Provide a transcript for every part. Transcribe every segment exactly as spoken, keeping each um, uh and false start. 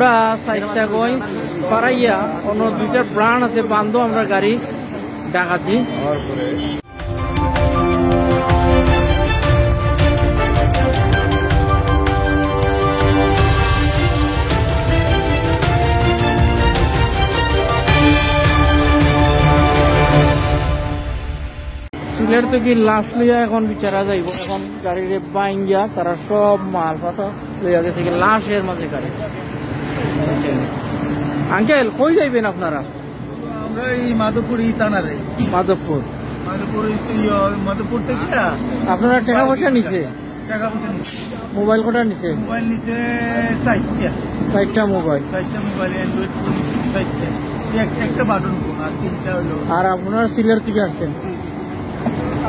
আমরা শাইস্তাগঞ্জ পাড়াইয়া অন্য দুইটা ব্রাঞ্চ আছে, বান্দো আমরা গাড়ি ডাকাতি। সিলেট থাকি লাশ লইয়া এখন বিচারা যাইব। এখন গাড়িরে বাইঙ্গা তারা সব মাল পাতা লইয়া গেছে কি লাশের মাঝে গাড়ি। আঙ্কেল, কই যাইবেন আপনারা? আমরা এই মাধবপুর, এই থানারে। মাধবপুর। মাধবপুর, এই তো ইয়ে, মাধবপুর থেকে। আপনারা টাকা পয়সা নিছে? টাকা পয়সা নিছে। মোবাইল কটা নিছে? মোবাইল নিছে চারটা। চারটা মোবাইল। চারটা মোবাইল, Android ফোন চারটা। এক-, একটা বাটন ফোন, আর তিনটা হলো। আর আপনারা সিলেট থেকে আসছেন?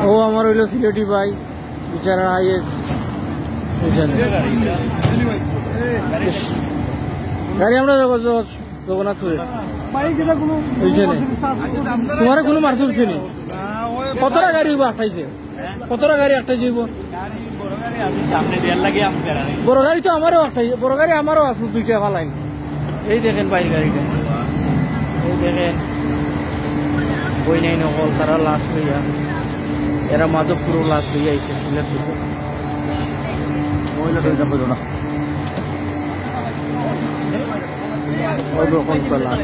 ও, আমার হইলো সিলেটি ভাই, বিচারা আইএস। বুঝছেন? ইস। গাড়ি আমরা জগ-, জগ-, জগন্নাথপুরে। বুঝছেন? তোমারে কোনো মারছে উঠছে নি? কতটা গাড়ি হইব আটকাইছে? কতটা গাড়ি একটা যাইব? বড় গাড়ি তো আমারও একটা, বড় গাড়ি আমারও আছে, দুইটা ফালাইন। এই দেখেন বাইর গাড়িটা, এই দেখেন বই নাই নকল, তারা লাশ লইয়া, এরা মাধবপুরও লাশ লইয়া আইছে সিলেট থেকে। মহিলা তো এটা বললো না। ওই রকম তো লাশ।